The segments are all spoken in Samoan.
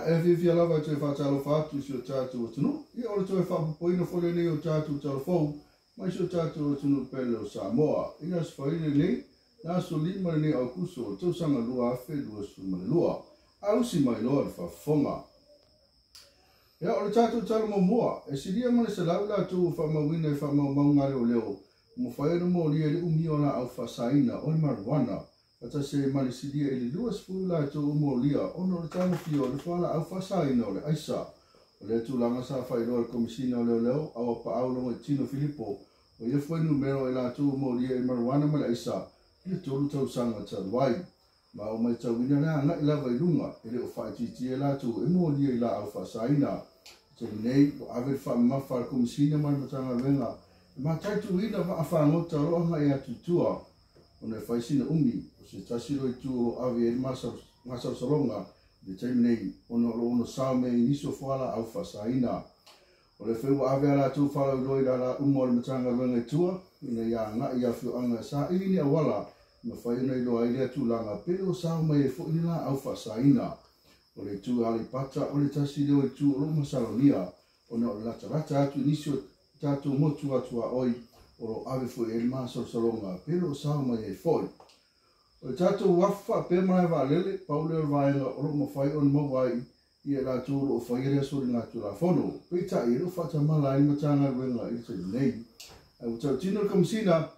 E fiafia lava e toe faatalofa atu i si o tatou atunuu, ia o le toe faapopoina foi lenei o tatou talafou mai si o tatou atunuu pele o Samoa. I le Aso Faraile lenei, le aso 5 lenei o Aokuso o le tausaga 2022. A usi mai loa le faafofoga. Ia, o le tatou tala muamua, e silia ma le 100 latou ua faamauina i faamaumauga a leoleo ua mafai ona molia i le umia o laau faasaina o le marijuana, faatasi ai ma le silia i le 20 latou ua molia ona o le tagofia o le fualaau faasaina o le aisa. O lea tulaga sa faailoa e le Komesina o Leoleo, Auapaau Logoitino Filipo, o ia fuainumera o i latou ua molia i le marijuana ma le aisa i le 3 tausaga talu ai. Ma ua matauina le agai lava i luga, e le o faaitiitia i latou e molia i laau faasaina. I le taimi nei, ua ave le faamamafa a le Komesina ma le Matagaluega e mataituina vaa fagota o lo o agai atu i tua, ona e fai sina umi o se tasi loa itu o lo o ave i ai le masalosaloga i le taimi nei, ona o lo o ono sao mea i nisi o fualaau faasaina. O le foi ua ave a latou faalauiloa i lala uma o le Matagaluega i tua, ina ia agai i afioaga e saili ni auala e mafai ona iloa ai lea tulaga pe le o sao mai ai foi ni laau faasaina. O le itu Aleipata o le tasi lea o itu o lo o masalonia, ona o le latalata atu i nisi o tatou motu atuaoi o lo o ave foi i ai le masalosaloga pe le o sao mai ai foi. O le tatou uafu faapea malae vaalele, pau lea o le vaega o lo o mafai ona maua ai ia i latou o lo o faia lea soligatulafono. Peitai, e le o faatamala ai le Matagaluega i le taimi nei. Ae ua tautino le Komesina,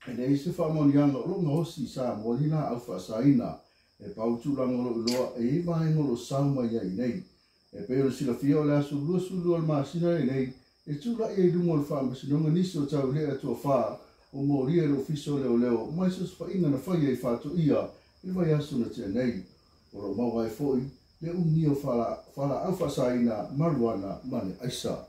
e leai se faamaoniaga o lo o gaosi i Samoa ni laau faasaina. E pau tulaga o lo o iloa e i ai vaega o lo o sao mai ai nei. E pei ona silafia o le aso 22 o le masina lenei, e tulai ai i luga o le faamasinoga nisi o taulea tuafa ua molia i le Ofisa o Leoleo mai se osofaiga na faia i Faatoia i le vaiaso na tea nei. O lo o maua ai foi le umia o fualaau faasaina, marijuana ma le aisa.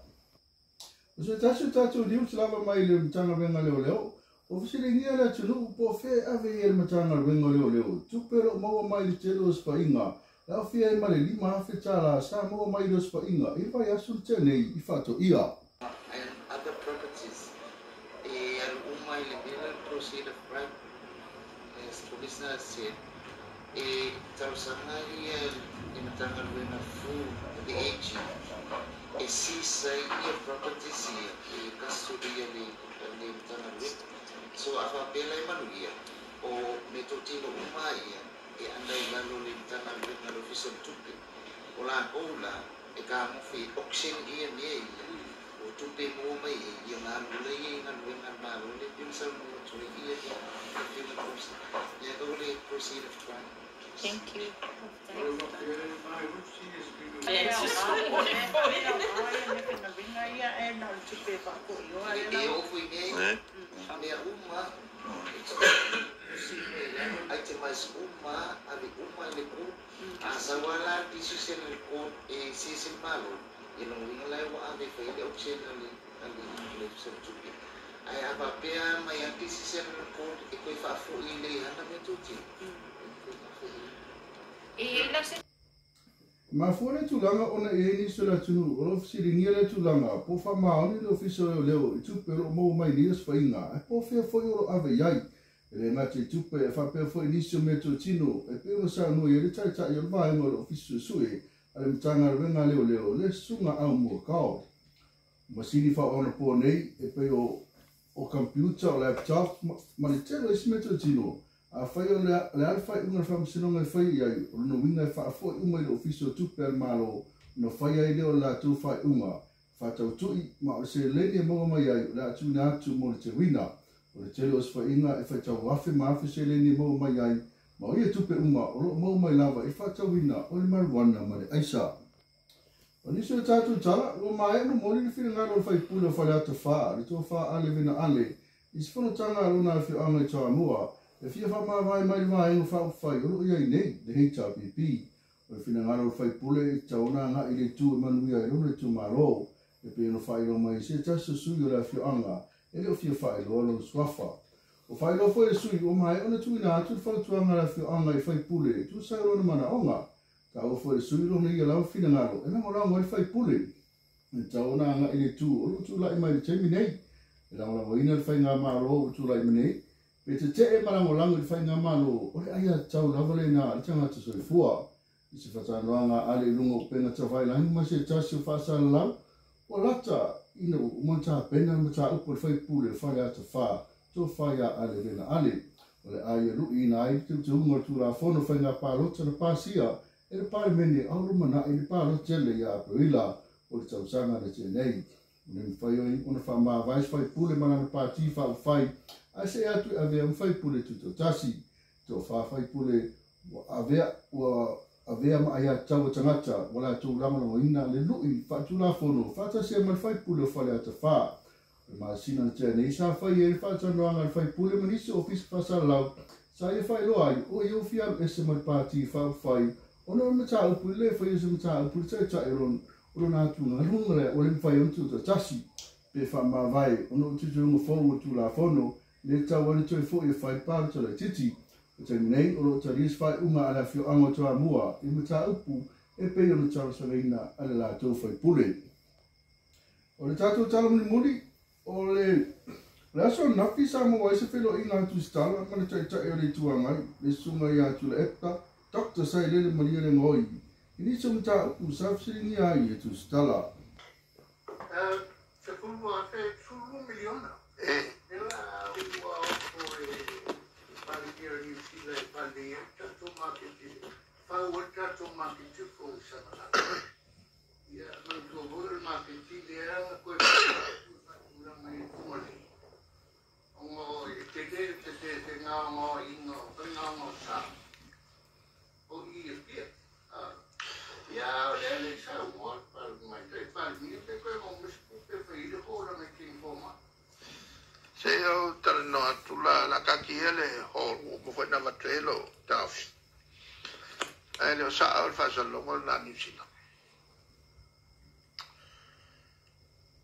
O se tasi o tatou news lava mai le Matagaluega Leoleo, ua fesiligia le atunuu po o fea e ave i ai le Matagaluega o Leoleo tupe o lo o maua mai le tele o osofaiga e aofia ai ma le $5,000 sa maua mai le osofaiga i le vaiaso na tea nei i Faatoia. And other properties e alu uma i le mea lea o le proceed of crime as Commissioner has said e talosaga ia le Matagaluega through the AG e seize ai ia properties ia e custody a le Matagaluega. So a faapea la e manuia o meatotino uma ia e anda i lalo o le Matagaluega a le Ofisa o le Tupe o lakou la e tagofi auction ia mea ia o tupe maua mai ai ia ona alu lea ia i galuega a le Malo lea e pei ona saunoa atu ai ia le Afioga i le Komesina ia o le proceed of crime. Thank you. E oo foi i mea ia mea uma itemize uma ave uma i le court a sau lava la le decision a le court e seize le Malo ia lona uiga la ua ave e fai ai le auction a le Ofisa o le Tupe ae a faapea mai lava le decision a le court e toe faafoi i le hana meatotino e toe faafoi E i ai la se E mafua lea tulaga ona e i ai nisi o le atunuu o lo o fesiligia lea tulaga po o faamaoni le Ofisa o Leoleo i tupe o lo o maua mai nei osofaiga ae po o fea foi o lo o ave i ai. E le gata i tupe ae faapea foi nisi o meatotino e pei ona saunoa i ai le Taitai o le Vaega o le Ofisa Suesue a le Matagaluega a Leoleo le Susuga Aumuakao. O masini faaonapo nei e pei o computer, o laptop ma le tele o isi meatotino. Afai o le a le faaiuga a le Faamasinoga e faia i ai, o lona uiga e faafoi uma i le Ofisa o Tupe a le Malo ona fai ai lea o le latou faaiuga faatautui ma o le seleni e maua mai ai o le a tuuina atu mo le teuina. O le tele o osofaiga e faitau afe ma afe seleni e maua mai ai ma o ia tupe uma o lo o maua mai lava i le faatauina o le marijuana ma le aisa. O nisi o tatou tala, ua maea momoli le finagalo o le faipule o Faleata 4, le Tofa Ale Vena Ale, i se fonotaga a lona afioaga i Toamua, e fia faamavae mai le vaega faaupufai o lo o i ai nei, le HRPP. O le finagalo o le faipule e tatau ona agai i le itu e manuia ai lona itumalo, e pei ona faailoa mai e se tasi o sui o le afioaga e le o fia faailoa lona suafa. O faailoa foi e le sui ua maea ona tuuina atu le fautuaga a le afioaga i faipule e tusa ai o lona manaoga. Taua foi e le sui lona ia lava finagalo e lagolago ai le faipule. E tatau ona agai i le itu o lo o tulai mai i le taimi nei. E lagolagoina le faigamalo ua tulai mai nei, pe tetee ma lagolago i le faigamalo, o le aiatatau lava lena a le tagata soifua. I se faatalanoaga a Ale i luga o upega tafailagi ma se tasi o faasalalau, ua lata ina ua uma ona tapena le mataupu a le faipule o Faleata 4, Tofa ia Ale Vena Ale, o le a ia luiina ai le teuteuga o le Tulafono o Faiga Palota na pasia e le Palemene a o lumanai le palota tele ia Aperila o le tausaga na tea nei. Ua le mafai ai ona faamavae se faipule ma lana pati faaupufai ae see atu e avea ma faipule tutoatasi. Toafa faipule ua avea ua avea ma aiatatau a tagata ua latou lagolagoina le lui faatulafono faatasi ai ma le faipule o Faleata 4. O le masina na tea nei sa fai ai le faatalanoaga a le faipule ma nisi o ofisa faasalalau sa ia faailoa ai o ia ua fia alu ese ma le pati faaupufai ona o le mataupu i le le faia o se mataupu i le taitai o lona atugaluga lea ua le mafai ona tuutoatasi pe faamavae ona o teuteuga fou o le Tulafono le tatau ai ona toe foi e fai le palota laitiiti. O le taimi nei, o lo o talia se faaiuga a le afioaga o Toamua i mataupu e pei ona talosagaina a le latou faipule. O le tatou tala mulimuli, o le le aso ananafi sa maua ai se feiloaiga a Tusitala ma le Taitai o le Itu Agai, le Susuga ia Tuilaepa Dr. Sailele Malielegaoi i nisi o mataupu sa fesiligia ai e Tusitala. 12,000, 12 miliona. E la ua ofo e Palemia o Niu Sila e faalelei ai le tatou maketi, fau ai le tatou maketi o Fousaga. Ia manatua foi o le maketi lea na toe faatulaga i Fugalei ona e tele le fegaogaoaiga o faigaogaosa o i e Apia. Ia o lea le saunoa le Palemia pe toe maua mai se tupe e fai ai le folauga i 24 mai. Se i ou talanoa atu la, la taatia le hall ua uma foi ona avatu ai lou taofi. Ae le o sao le faasalaloga lena a Niu Sila.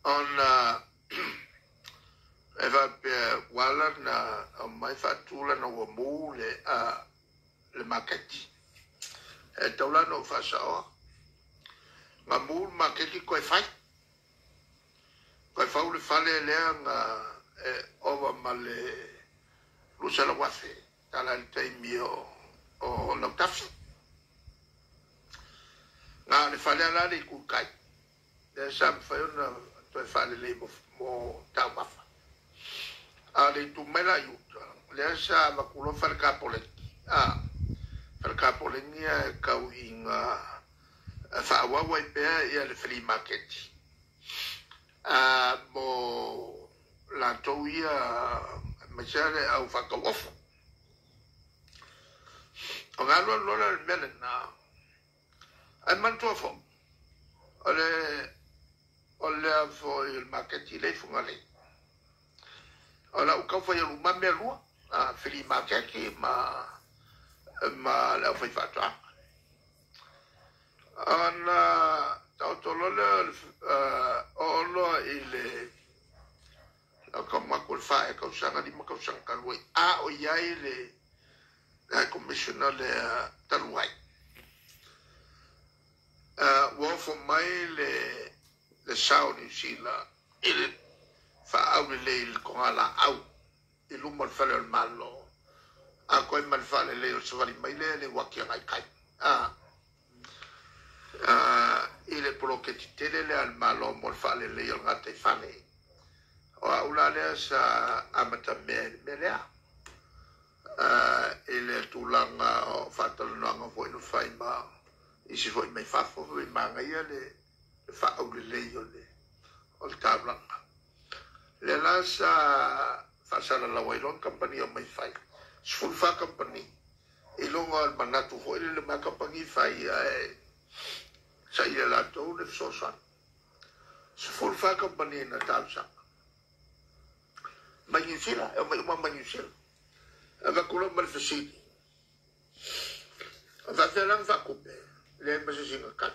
Ona e faapea ua ala ona aumai faatu lana ua mu le, le maketi. E tatau la ona ou faasaoa. Na mu le maketi toe fai. Toe fau le fale lea na e ova ma le 200,000 tala i le taimi o Lautafi. Na o le fale lava la le itu tai lea sa mafai ona toe faalelei mo taumafa. A o le itu mai la i uta, lea sa avatu loa fale kapoleni. Fale kapoleni e tau ina faaauau ai pea ia le flea market mo latou ia aemaise lava le au faatauofo. Ona alu alu loa lea o le mea lena, ae manatua foi, o le foi o le maketi lea i Fugalei. O lau tau fai alu uma mea lua, flea market ma le aufaifaatoaga. Ona taoto loa lea o oo loa i le lau taumaku le 4 tausaga, 5 tausaga talu ai, a o i ai le High Commissioner lea talu ai. Ua ofo mai le sao o Niu Sila i le faaaulelei i le togalaau i luma o le fale o le Malo, a koe ma le faalelei o le savali mai lea le uaki agai kai. I le poloketi tele lea a le Malo mo le faalelei o le gataifale. O au la lea sa amatamea i le mea lea. I le tulaga o faatalanoaga foi na fai ma isi foi mai fafo foi magaia le faaulelei o le taulaga. Lea la sa faasalalau ai loa ni kamupani o mai fai. 14 kamupani i luga o le manatu foi lele mai kamupani fai ae saili e latou le fesoasoani. 14 kamupani na talosaga mai Niu Sila, e omai uma mai Niu Sila. Avatu loa ma le fesili. Faapefea la ona faatupe, leai ma se sina tali.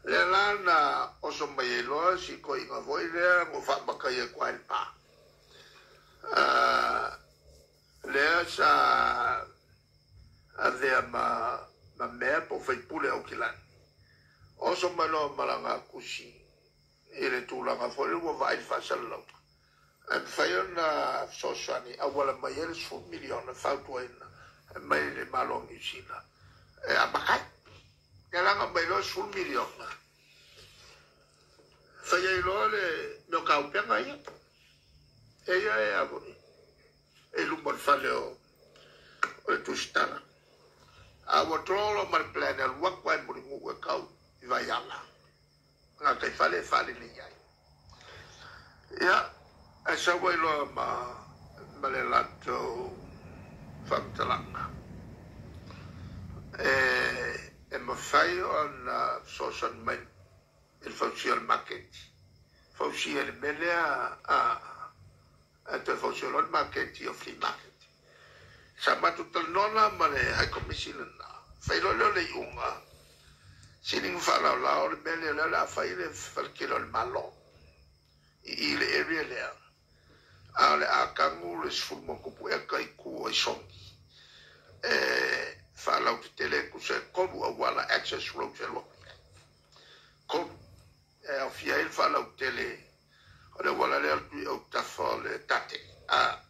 Lea la na oso mai ai loa si toeaina foi lea na ou faamatai atu ai i le pa. Lea sa avea ma mea po o faipule o Aukilani. Oso mai loa ma lana tusi i le tulaga foi lea ua vaai i le faasalalauga. Ae mafai ona fesoasoani auala mai ai le 10 miliona e fautuaina mai le Malo o Niu Sila E a makai. Ia langa mai loa 10 miliona. Fai ai loa le mea o kaupega ia. E ia e a foi. E luma o le fale o o le Tusitala. A ua draw loa ma le plan e alu atu ai Mulinuu e kau i Vaiala. Gatai fale e faalelei ai. Ia, ae sau ai loa ma ma le latou faamatalaga. E e mafai ona fesoasoani mai i le fausia o le maketi. Fausia i le mea lea a a toe fausia loa le maketi o flea market. Sa matou talanoa la ma le High Commission lena. Fai loa lea o le iuga, sili ona faalaolao le mea lea, o lea o le a fai le faletele o le Malo i i le area lea, a o le a tanu le 10+ eka i tua i Sogi e faalautetele e tusa e tolu auala access roads e alu atu i ai. Tolu. E aofia ai le faalautele o le auala lea o le tui autafa o le tate a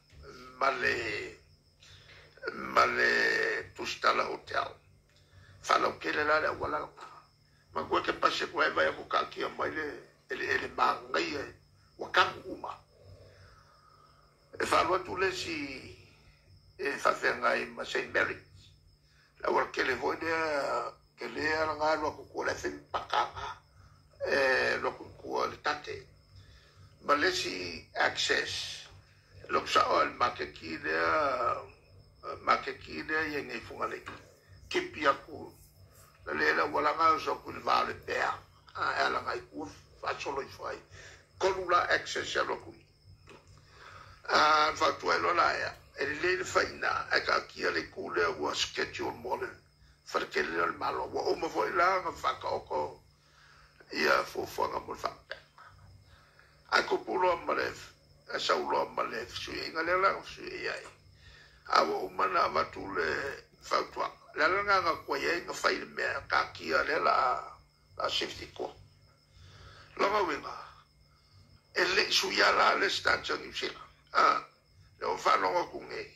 ma le ma le Tusitala Hotel. Faalautele la le auala lena. Manatua e te pasi atu ai vai atu taatia mai le eleele manaia ua tanu uma. E faalu atu le isi e faafeagai ma Saint Mary's. Le auala tele foi lea tele lava lena alu atu tua o la e fai ma pakaga e alu atu i tua i le tate. Ma le isi access loku sao lava i le maketi lea maketi lea e i ai nei i Fugalei. Tipi atu la le le auala lena e oso atu i le va o le pea e ala agai i tua faasolo ifo ai. Tolu la access e alu atu i i. A na fautua ai loa la ea, e lelei le fai i ina, ae taatia le itu lea ua schedule mo le faletele lea o le Malo. Ua uma foi la ona faataoto ia fuafuaga mo le faapea. Ae tupu loa ma le, ae sau loa ma le fesuiaiga lea la na fesuiai ai. A ua uma ona avatu le fautuaga. O le ala lena na tuai ai ona fai le mea, taatia lea o le a shift i tua. Lona uiga, e le i suia la le stance a Niu Sila. A, lea ua faalogo atu nei,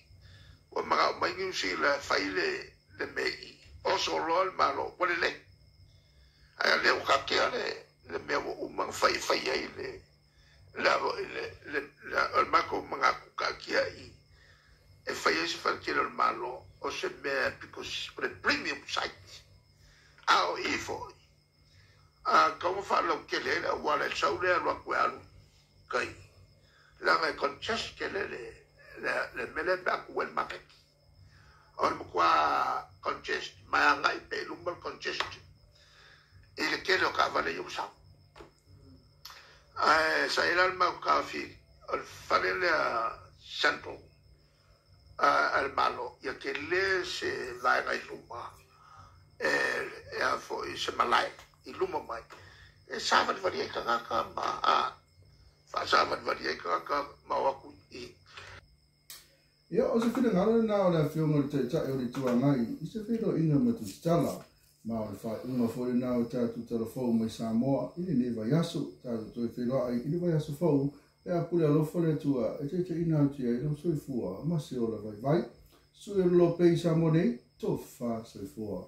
ua manao mai Niu Sila e fai le, le mea i i. Oso loa le Malo, ua lelei. Ae o lea ua tatea le, le mea ua uma ona fai e fai ai le, le, le, le, le, o le matou manatu taatia i e fai ai se faletele o le Malo, o se mea because o le premium site. A o i foi, A tau na faalautele ai le auala e sau lea alu atu e alu i tai, leaga e congest tele le, le, le mea lea pe a tuu ai le maketi. O le matua congest, ma e agai pea i luma le congestion i le tele o taavale ia ua sau. Ae sa i ai la le mau taofi o le fale lea central a le Malo, ia tele se vaega i luma e, e a foi se malae i luma mai e savalivali ai tagata ma a faasavalivali ai tagata ma o atu i Ia, o se finagalo lena o le Afioga i le Taitai o le Itu Agai i se feiloaiga ma Tusitala, ma o le faaiuga foi lena o tatou tala fou mai Samoa i lenei vaiaso. Tatou toe feiloai i le vaiaso fou pe a pule alofa le Atua e taitaiina atu ai lou soifua ma se ola vaivai. Sui o le Lopei i Samoa nei, tofa soifua.